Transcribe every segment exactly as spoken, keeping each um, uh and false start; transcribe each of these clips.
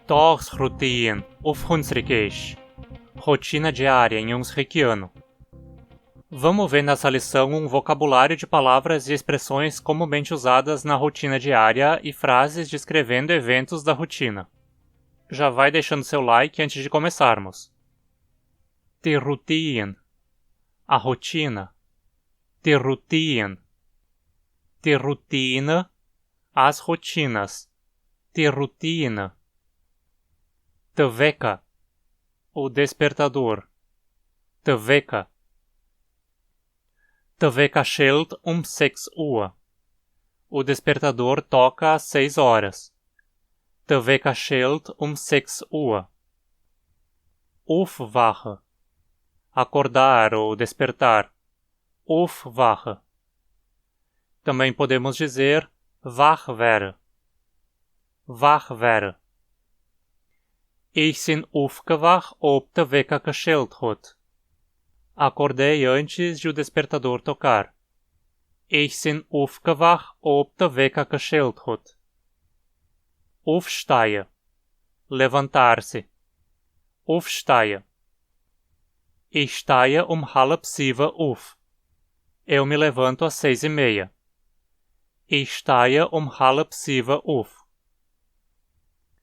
Dagsrutine uf Hunsrükisch. Rotina diária em hunsrükiano. Vamos ver nessa lição um vocabulário de palavras e expressões comumente usadas na rotina diária e frases descrevendo eventos da rotina. Já vai deixando seu like antes de começarmos. Die Routine. A rotina. Die Routine. Die Routine. As rotinas. Die Routine. Der Wecker. O despertador. Der Wecker. Der Wecker schellt um sechs Uhr. O despertador toca às seis horas. Der Wecker schellt um sechs Uhr. Aufwachen. Acordar ou despertar. Aufwachen. Também podemos dizer wach werden. Wach werden. Ich sin ufgewacht, ob der Wecker geschellt hat. Acordei antes de o despertador tocar. Ich sin ufgewacht, ob der Wecker geschellt hat. Ufstehe. Levantar-se. Ufstehe. Ich stehe um halb sieben auf. Eu me levanto às seis e meia. Ich stehe um halb sieben auf.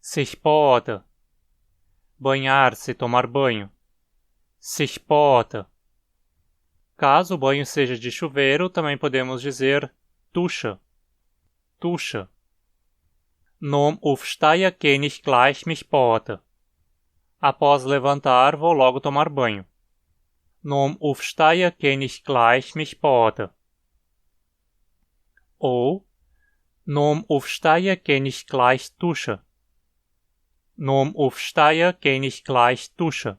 Sich baden. Banhar-se, tomar banho. Sich baden. Caso o banho seja de chuveiro, também podemos dizer Dusche. Dusche. Nom Ufstehe kann ich gleich mich baden. Após levantar, vou logo tomar banho. Nom Ufstehe kann ich gleich mich baden. Ou, nom Ufstehe kann ich gleich duschen. Nom Ufstehe kann ich gleich duschen.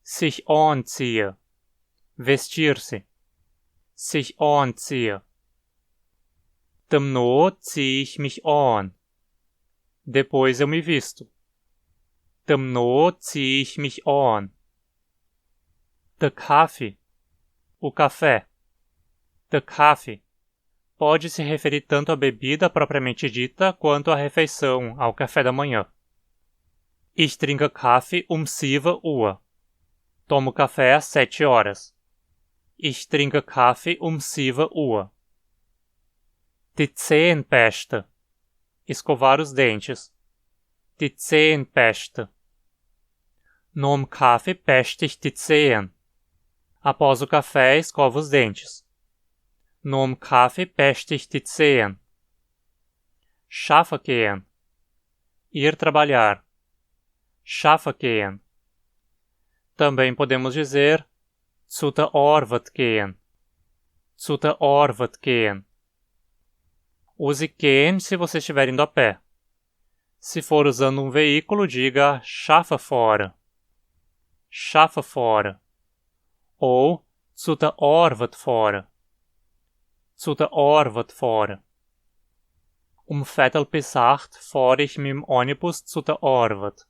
Sich anziehen. Vestir-se. Sich anziehen. Demnach ziehe ich mich an. Depois eu me visto. Demnach ziehe ich mich an. Der Kaffee. O café. Der Kaffee. Pode se referir tanto à bebida propriamente dita quanto à refeição, ao café da manhã. Ich trinke Kaffee um sieben Uhr. Tomo café às sete horas. Ich trinke Kaffee um sieben Uhr. Die Zähne putzen. Escovar os dentes. Die Zähne putzen. Nom Kaffee peste ich die Zähne. Após o café, escovo os dentes. Nom Kaffee peste ich die Zähne. Schaffen gehen. Ir trabalhar. Schaffen gehen. Também podemos dizer zu der Arbeit gehen. Zu der Arbeit gehen. Use gehen se você estiver indo a pé. Se for usando um veículo, diga schaffen fahren. Schaffen fahren. Ou zu der Arbeit fahren. Zu der Arbeit fahren. Um Viertel bis acht fahre ich mit dem Ônibus zu der Arbeit.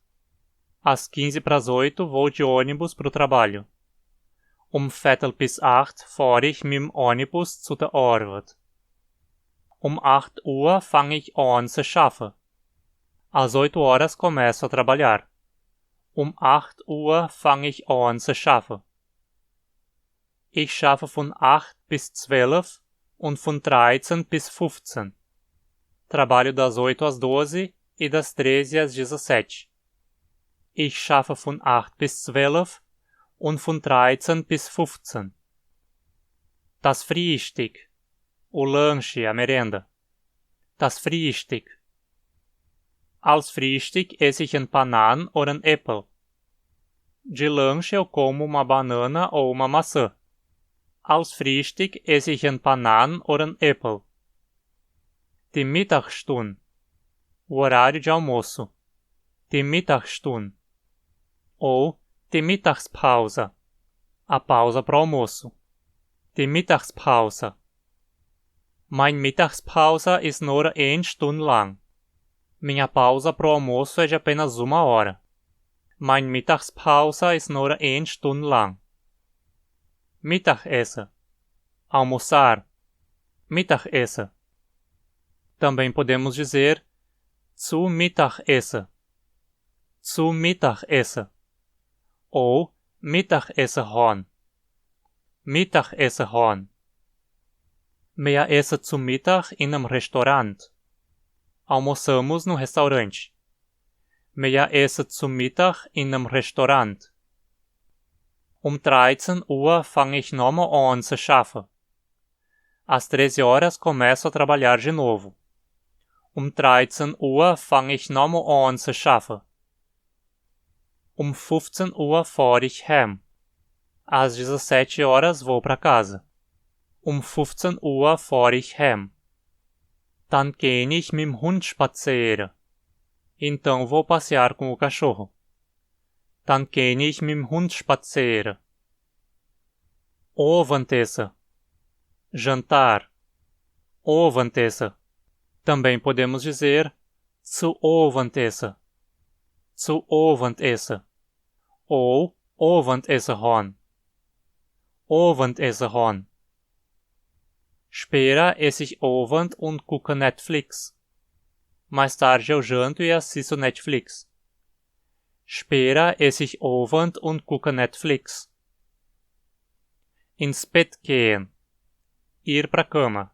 Às quinze para as oito vou de ônibus para o trabalho. Um Viertel bis acht fahre ich mit dem Ônibus zu der Arbeit. Um acht Uhr fange ich an zu schaffen. Às oito horas começo a trabalhar. Um acht Uhr fange ich an zu schaffen. Ich schaffe von acht bis zwölf und von dreizehn bis fünfzehn. Trabalho das oito às doze e das treze às dezassete. Ich schaffe von acht bis zwölf und von dreizehn bis fünfzehn. Das Frühstück. O lanche, a merenda. Das Frühstück. Als Frühstück esse ich ein Banan oder ein Apple. De lanche eu como uma banana ou uma maçã. Als Frühstück esse ich ein Banan oder ein Apple. Die Mittagsstunde. O horário de almoço. Die Mittagsstunde. Ou die Mittagspause. A pausa para o almoço. Die Mittagspause. Meine Mittagspause ist nur eine Stunde lang. Minha pausa para o almoço é de apenas uma hora. Meine Mittagspause ist nur eine Stunde lang. Mittagessen. Almoçar. Mittagessen. Também podemos dizer Zu Mittag esse. Zu Mittag esse. Ou Mittag esse han. Mittag esse han. Mir esse zu Mittag in einem Restaurant. Almoçamos num restaurante. Mir esse zu Mittag in einem Restaurant. Um dreizehn Uhr fange ich nochmal an zu schaffen. Às treze horas começo a trabalhar de novo. Um dreizehn Uhr fange ich nochmal an zu schaffen. Um fünfzehn Uhr fahre ich heim. Às dezessete horas vou para casa. Um fünfzehn Uhr fahre ich heim. Dann gehe ich mit dem Hund spazieren. Então vou passear com o cachorro. Dann gehe ich mit dem Hund spazieren. Abendessen. Jantar. Abendessen. Também podemos dizer zu Abendessen. Zu Abendessen. Ou Abendessen han. Abendessen han. Später esse ich Abend und gucke Netflix. Mais tarde eu janto e assisto Netflix. Später esse ich Abend und gucke Netflix. Ins Bett gehen. Ir para cama.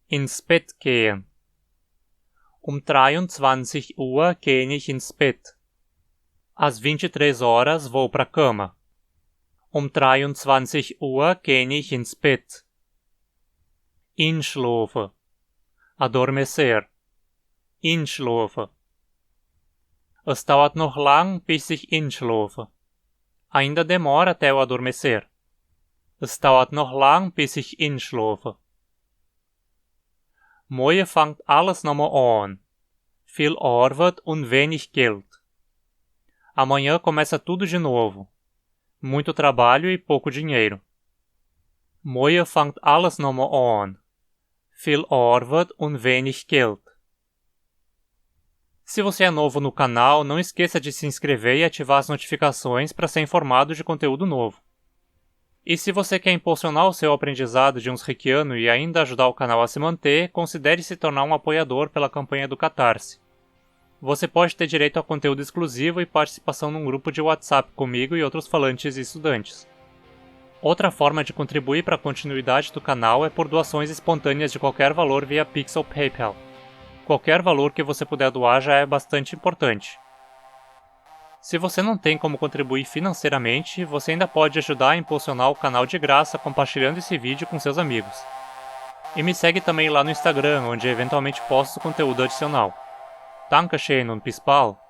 Ins Bett gehen. Um dreiundzwanzig Uhr gehe ich ins Bett. Às vinte e três horas vou para cama. Um dreiundzwanzig Uhr gehe ich ins Bett. Einschlafen. Adormecer. Einschlafen. Es dauert noch lang, bis ich einschlafe. Ainda demora até eu adormecer. Es dauert noch lang, bis ich einschlafe. Morgen fängt alles nochmal an. Viel Arbeit und wenig Geld. Amanhã começa tudo de novo. Muito trabalho e pouco dinheiro. Morgen fängt alles nochmal an. Viel Arbeit und wenig Geld. Se você é novo no canal, não esqueça de se inscrever e ativar as notificações para ser informado de conteúdo novo. E se você quer impulsionar o seu aprendizado de uns Reikiano e ainda ajudar o canal a se manter, considere se tornar um apoiador pela campanha do Catarse. Você pode ter direito a conteúdo exclusivo e participação num grupo de WhatsApp comigo e outros falantes e estudantes. Outra forma de contribuir para a continuidade do canal é por doações espontâneas de qualquer valor via Pix ou PayPal. Qualquer valor que você puder doar já é bastante importante. Se você não tem como contribuir financeiramente, você ainda pode ajudar a impulsionar o canal de graça compartilhando esse vídeo com seus amigos. E me segue também lá no Instagram, onde eventualmente posto conteúdo adicional. Dankeschön und bis bald!